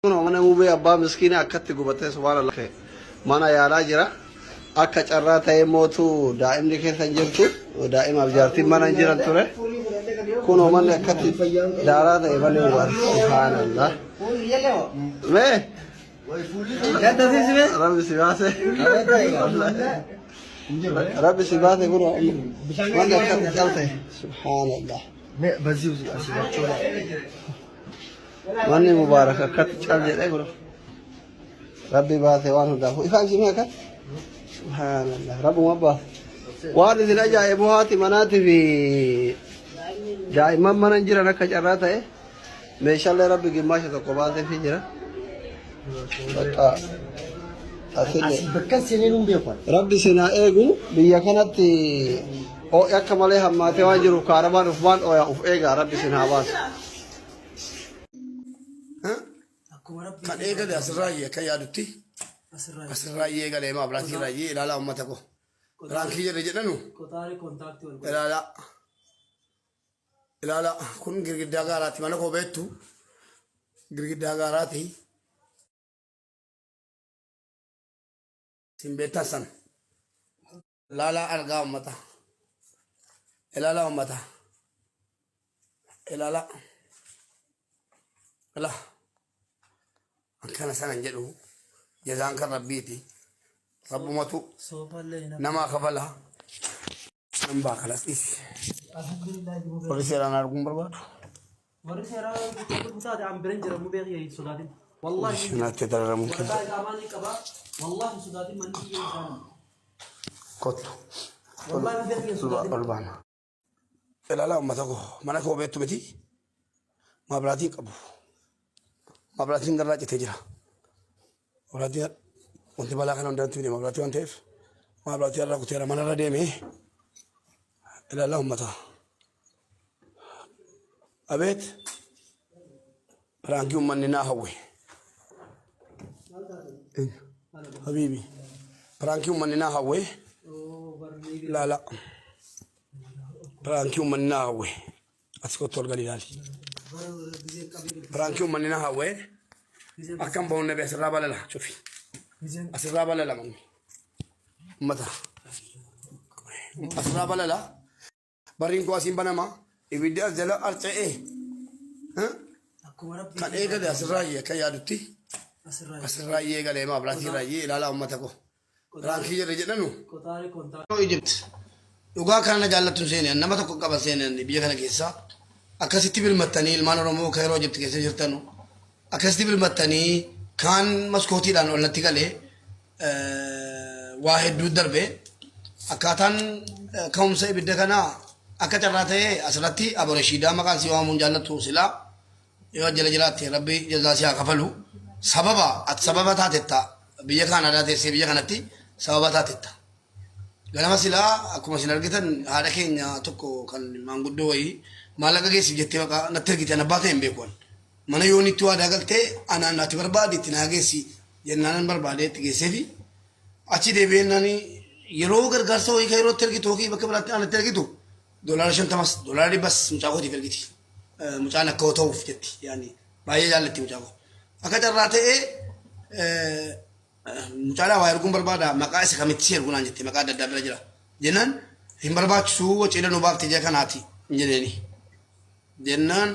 Kunoo mana mubee abbaa miskiina akkatti gubatee subhaanallah kee mana yaalaa jira. Akka carraa ta'ee mootu daa'imni keessa hin jirtu daa'imaaf jaartiin mana hin jiran ture. Kunoo manni akkatti daaraa ta'e manni mubaarak subhaanallah. Mee Rabbi si baase. Rabbi si baase kunoo manni akkatti cal ta'e subhaanallah. Manni mubaarak akkatti cal jedhee godha. Rabbi baase waan hundaafuu. Ifaan isin akka? Subhaanallah. Rabbuma baase. Waan isin ajaa'ibu haati manaatii fi daa'imman mana hin jiran akka carraa ta'e meeshaalee rabbi gimmaasha tokko baaseefii jira. Bakka asillee. Bakka seenee nuun beeku. Rabbi isin haa eegu biyya kanatti ho'i akka malee hammaatee waan jiruuf kaarabaan ufumaan ooya uf eegaa rabbi isin haa baasu. Kan eegale asirraa akka yaadutti asirraa eegale maabiraatii irraa ilaalaa uummata koo. Raankii jedhe jedhanu ilaalaa. Ilaalaa kun girgiddaa gaaraati mana koo beektu girgiddaa gaaraati. Sin beektan san. Ilaalaa argaa uummata. Ilaalaa uummata. Ilaalaa. Ilaa. Akkana sanan jedhu jazaan kan rabbiiti. Rabbumatu namaa kafala. Nan baa kalas dhiisi. Warri seeraan arguun barbaadu. Warri seeraa guutuu taate an biran jira mubee kiyya hin sodaatin. Wallahi hin Naatti dararamuun waraqaa keessa. iqaamaa ni qaba. Wallahi hin sodaatin manni kiyya isaan. Kottu. Wallahi mubee kiyya hin sodaatin. Ol baana. Ilaalaa uummata koo mana koo beektu miti. Maabiraatiin qabu. Maabiraatiin narraa citee jira. Maabiraatiin wanti balaa kana hundaan fide maabiraatii waan ta'eef maabiraatii irraa kuteera manarra deemee ilaalaa uummata. Abeet piraankii uummanni naa hawwe. Habiibi piraankii uummanni naa hawwe ilaala. Piraankii uummanni naa hawwe. As kottu ol gali ilaali. Piraankii uummanni naa hawwe. Akkam ba'uun nabi asirraa balala cufi. Asirraa balala manni. Uummata. Asirraa balala. Barriin koo asiin banama. Ibiddi as jala arca'ee. Kan eegale asirraa akka yaadutti. Asirraa eegale maabiraatii irraa ilaalaa uummata koo. Raankii jedhe jedhanu. Egypt. Dhugaa kana na jaallattu hin seene nama tokko qaban seene biyya kana keessa akkasitti birmattanii ilmaan Oromoo kan yeroo Egypt keessa jirtanu akkasitti birmattanii kaan maskootiidhaan ol natti galee waa hedduu darbe akkaataan ka'umsa ibidda kanaa akka carraa ta'ee asirratti Abu Rashiidaa maqaan si waamuun jaallattu silaa yoo jala jiraatte rabbi jazaa si haa kafalu sababa ati sababa taatetta biyya Kaanaadaa teessee biyya kanatti sababa taatetta ganama silaa akkuma isin argitan haadha keenya tokko kan maanguddoo wayii maallaqa geessiif jettee maqaa natti ergite an abbaa ta'e hin beeku an mana yoonitti waadaa galtee anaan ati barbaade itti naa geessi jennaanan barbaadee itti geesseefi achi deebi'ee yeroo gargaarsa wayii kan yerootti ergitu yookiin bakka biraatti anatti ergitu doolaara 50s doolaara 100s mucaa kootiif ergiti. Mucaan akka ta'uuf jetti yaani baay'ee jaallatti mucaa koo. Akka carraa ta'ee mucaadhaa waa erguun barbaada maqaa isa kamitti si ergu naan jette maqaa adda addaa bira jira. Jennaan hin barbaachisu waciila nu baafte jee kanaati hin jedheeni. Jennaan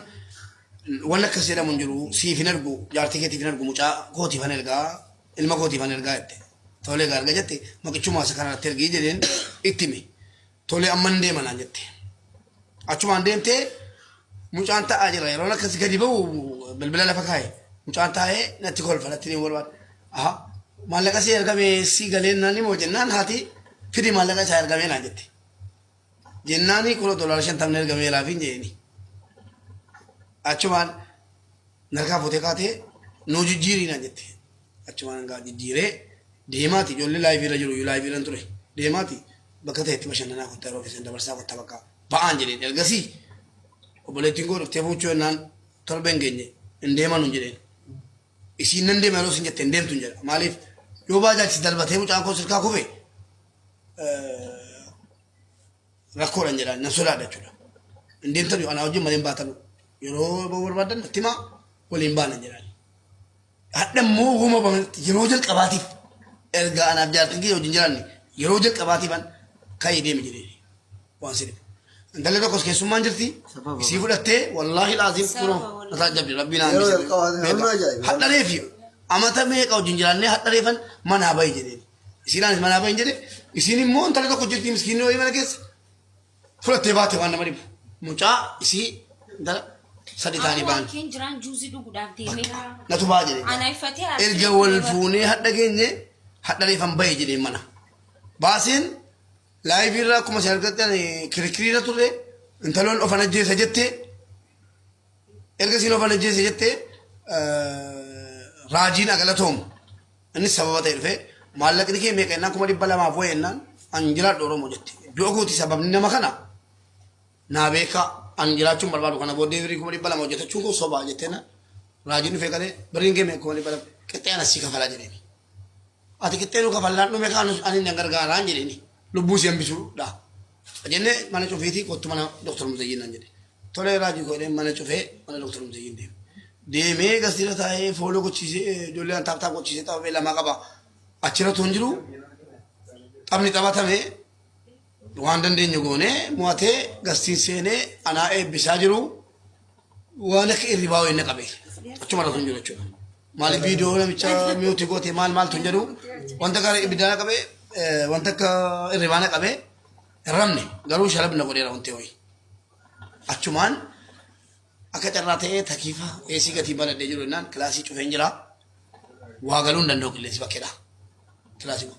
wanni akkas jedhamu hin jiru siif hin ergu jaartii keetiif hin ergu mucaa kootiif hin ergaa ilma kootiif hin ergaa jette. Tolee egaa erga jette maqichumaa isa kanarratti ergii jedheen itti hime. Tolee amman deema naan jette. Achumaan deemtee mucaan taa'aa jira yeroon akkas gadi ba'u bilbila lafa kaa'e mucaan taa'ee natti kolfa natti ni barbaada. Aha maallaqa si ergame si galeen naan himoo jennaan haati fidi maallaqa isaa ergamee naan jette. Jennaani kun doolaara 50 ergameeraa fi jeeni. Achumaan narkaa fuutee kaatee nuu jijjiirii naan jette. Achumaan hangaa jijjiiree deemaati ijoollee laayivii irra jiru laayivii irra ture deemaati bakka ta'etti bashannanaa kottaa yeroo keessan dabarsaa kottaa bakka ba'aan jedheen ergasii obboleettiin koo dhuftee fuuchuu jennaan torbeen geenye hin deemanu hin jedheen. Isiin nan deema yeroo isin jette hin deemtu hin jedha maaliif yoo baajaajis darbatee mucaan koo sirkaa kufe rakkoodhan jedhaan nan sodaadha jechuudha. Hin deemtanu anaa wajjin malee hin baatanu yeroo ba'uu barbaadan natti himaa waliin baanan jedhaan. Hadha immoo woma bamanatti yeroo jalqabaatiif erga anaaf jaartiin kiyya wajjin jiraanne yeroo jalqabaatiif an ka'ii deemi jedhee waan si dhibu. Intalli tokkos keessummaan jirti isii fudhattee wallaahi laaziim kunoo mataa jabdi rabbii naa Yeroo hambise. jalqabaatiif Beeka. hamma ajaa'iba. Hadha reefi amata meeqa wajjin jiraannee hadha reefan manaa bahi jedheen. Isiinaanis manaa bahi jedhe isiin immoo intalli tokko jirti miskiinni wayii mana keessa fudhattee baate waan nama dhibu. Mucaa isii intala sadi ta'anii ba'an. Akkuma jiraan juuzii dhuguudhaaf deemee. Natu ba'a jedhe. Ana iffatee Erga wal fuunee hadha geenye hadha reefan bahe jedheen mana. Baaseen laayivii irraa akkuma isin argattan kirkirii irra turre intaloon ofan ajjeesa jette erga isiin ofan ajjeesa jette raajiin agalatoomu. Innis sababa ta'e dhufe maallaqni kee meeqa jennaan 200,000 wayi jennaan an jiraadhu Oromoo jette. Du'a kooti sababni nama kana naa beekaa an jiraachuun barbaadu kana booddee birrii 200,000 hojjetachuun koo sobaa jettee na raajiin dhufee galee birriin kee meeqa 200,000 qixxee ana sii kafalaa jedheeni. Ati qixxee nu kafallaan dhume kaan ani nan gargaaraan jedheeni lubbuu si hambisuudha. Jennee mana cufiitii kottu mana Dr. Muzayyiin naan jedhe. Tolee raajii koo jedhee mana cufee mana Dr. Muzayyiin deeme. Deemee gastiira taa'ee fooloo gochiisee ijoollee an taaptaap gochiisee taphee lama qaba. Achirra otoo hin jiru taphni taphatame waan dandeenyu goonee mo'atee gastiin seenee anaa eebbisaa jiru waan akka irribaa wayii na qabe. Achuma irra otoo hin jiru jechuudha. Maaliif viidiyoo namicha miyuuti goote maal maaltu hin jedhu wanta akka ibiddaa na qabe wanta akka irribaa na qabe hin ramne garuu shalabna godheera wanti wayii. Achumaan akka carraa ta'ee takiifa eesii gatii banadhee jiru jennaan kilaasii cufeen jira. Waa galuu hin danda'u qilleensi bakkeedha. Kilaasii kun.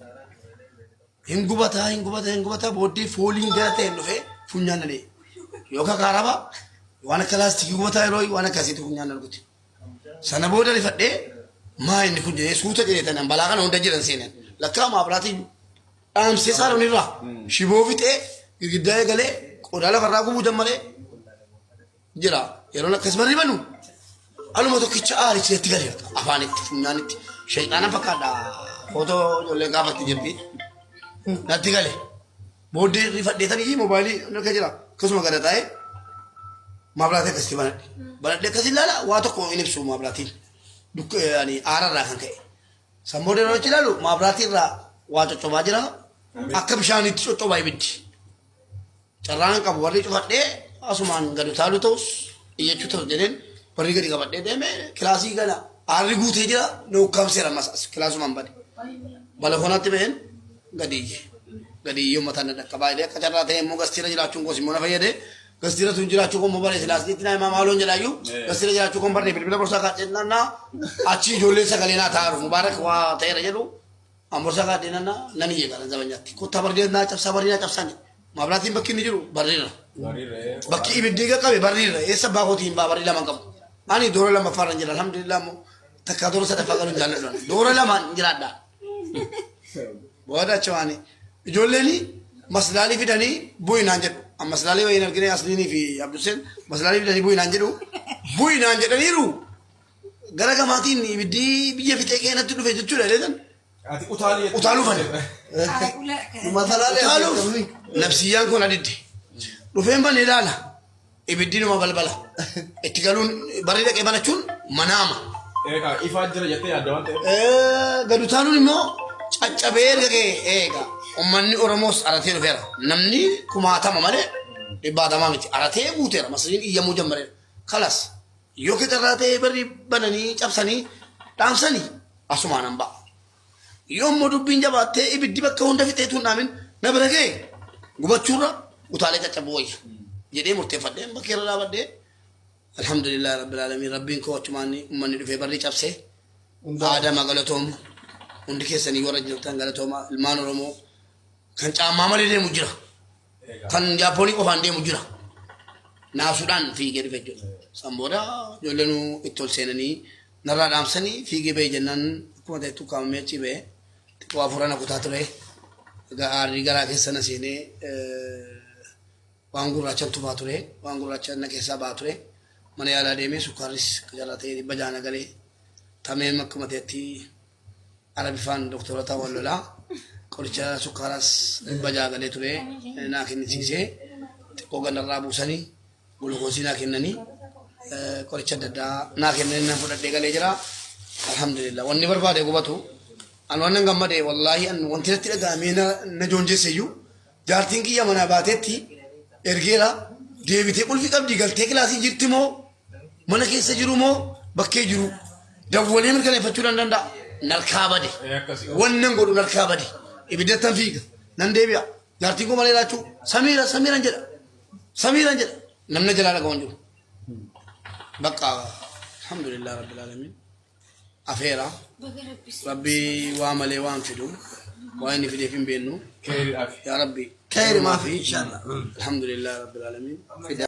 Hin gubataa hin gubataa hin gubataa booddee fooliin gara ta'e dhufee funyaan na dha'e. Yookaan kaaraba waan akka laastikii gubataa yeroo waan akkasiitu funyaan na rukute. Sana booda rifadhee maa inni kun jedhee suuta jedhee tanan balaa kana hunda jiran seenan. Lakkaa maabiraatii dhaamsee saaroon irraa shiboo fixee girgiddaa eegalee qodaa lafarraa gubuu jammaree jira. Yeroon akkas barri banu aluma tokkicha aarichi natti gale afaanitti funyaanitti shayxaana fakkaadha. Footoo ijoolleen gaafatti jirti. Natti gale. Booddee rifadhee tanii moobaayilii harka jira akkasuma gada taa'ee maabiraatii akkasitti banadhe. Banadhe akkas ilaala waa tokko hin ibsu maabiraatiin. Aara irraa kan ka'e. San booda yeroo achi ilaalu maabiraatii irraa waa coccobaa jira. Akka bishaaniitti coccobaa ibiddi. Carraan qabu warri cufadhee asumaan gad utaaluu ta'us iyyachuu ta'us jedheen warri gadi qabadhee deeme kilaasii gala aarri guutee jira na ukkaamseera ammas as kilaasumaan bade. Balakonaatti ba'een gadi iyye. Gadi iyyee uummataan na dhaqqabaa jedhee akka carraa ta'e immoo gastiira jiraachuun koos immoo na fayyade. Gastiira tun jiraachuu koo immoo baree silaas itti naa himaa maaloon jedhaayyuu gastiira jiraachuu koon barree bilbila borsaa kaadhee nannaa achi ijoolleen sagalee naa taa'aru mubaarak waa ta'eera jedhu an borsaa kaadhee nannaa nan iyye gara zabanyaatti kottaa barree naa cabsaa barree naa cabsaan jedhe maabiraatiin bakki inni jiru barreerra bakki ibiddi qaqqabe barreerra eessa abbaa kootii hin baa barrii lama hin qabu ani doora lammaffaa irra jira alhamdulillah immoo takkaa doora sadaffaa galuun jaalladhu ani. Doora lamaan jiraadha booda achi waani ijoolleen maslaalii fidanii bu'i naan jedhu. An maslaalii wayii hin argine Asliinii fi Abduseen maslaalii fidanii bu'i naan jedhu. Bu'i naan jedhaniiru. Gara gamaatiin ibiddi biyya fixee keenatti dhufe jechuudha jedhan. Ati utaalii jechuudha. Utaaluu fane. Masalaalee Utaaluuf nafsiyyaan kun adidde. Dhufeen bane ilaala. Ibiddi numa balbala. Itti galuun barri dhaqee banachuun manaama. Egaa ifaa jira jettee yaadda waan ta'eef. Gad utaaluun immoo caccabee erga ga'e eega. Uummanni Oromoos aratee dhufeera. Namni kumaatama malee dhibbaatamaa miti. Aratee guuteera. Masriin iyyamuu jammareera. Kalas yoo kecarraa ta'ee barri bananii cabsanii dhaamsanii asumaan hambaa. Yoo immoo dubbiin jabaattee ibiddi bakka hunda fixee tun dhaamin na bira ga'e gubachuurra utaalee caccabuu wayya jedhee murteeffadhee bakka irra dhaabadhee alhamdulillah rabbil aalamiin rabbiin koo achumaan uummanni dhufee barri cabsee aadama galatoomu hundi keessanii warra jirtan galatooma ilmaan Oromoo kan caammaa malee deemu jira kan Jaappoonii qofaan deemu jira naasuudhaan fiigee dhufe jechuudha. San booda ijoolleen itti ol seenanii narraa dhaamsanii fiigee ba'e jennaan akkuma ta'e tukkaamamee achii ba'e xiqqoo hafuura na kutaa ture. Egaa aarri garaa keessa na seenee waan gurraachan tufaa ture waan gurraacha na keessaa ba'aa ture. Mana yaalaa deemee sukkaarris akka jalaa ta'e 600 na galee tameem akkuma ta'etti Arabifaan doktorota wal lolaa qoricha sukkaaraas 600 galee ture naa kennisiisee xiqqoo gandarraa buusanii gulukoosii naa kennanii qoricha adda addaa naa kennanii nan fudhadhee galee jira. Alhamdulillah wanni barbaade gubatu an wannan gammade wallahi an wanti natti dhaga'amee na na joonjesse iyyuu jaartiin kiyya manaa baateetti ergeera deebitee qulfi qabdi galtee kilaasii jirti moo mana keessa jiru moo bakkee jiru dawwalee mirkaneeffachuu nan danda'a narkaa bade Eh, akkasi. wannan godhu narkaa bade ibiddattan fiiga nan deebi'a jaartiin koo malee laachuu samiira samiiran jedha samiiran jedha namni jalaa dhaga'u hin jiru. Bakka alhamdulillah rabbil alamin afeera Baga rabbi si. rabbi waa malee waan fidu waa inni fideef hin beennu Keeriidhaaf. yaa rabbi Khayri maafi inshallah. alhamdulillah rabbil alamin. Fida.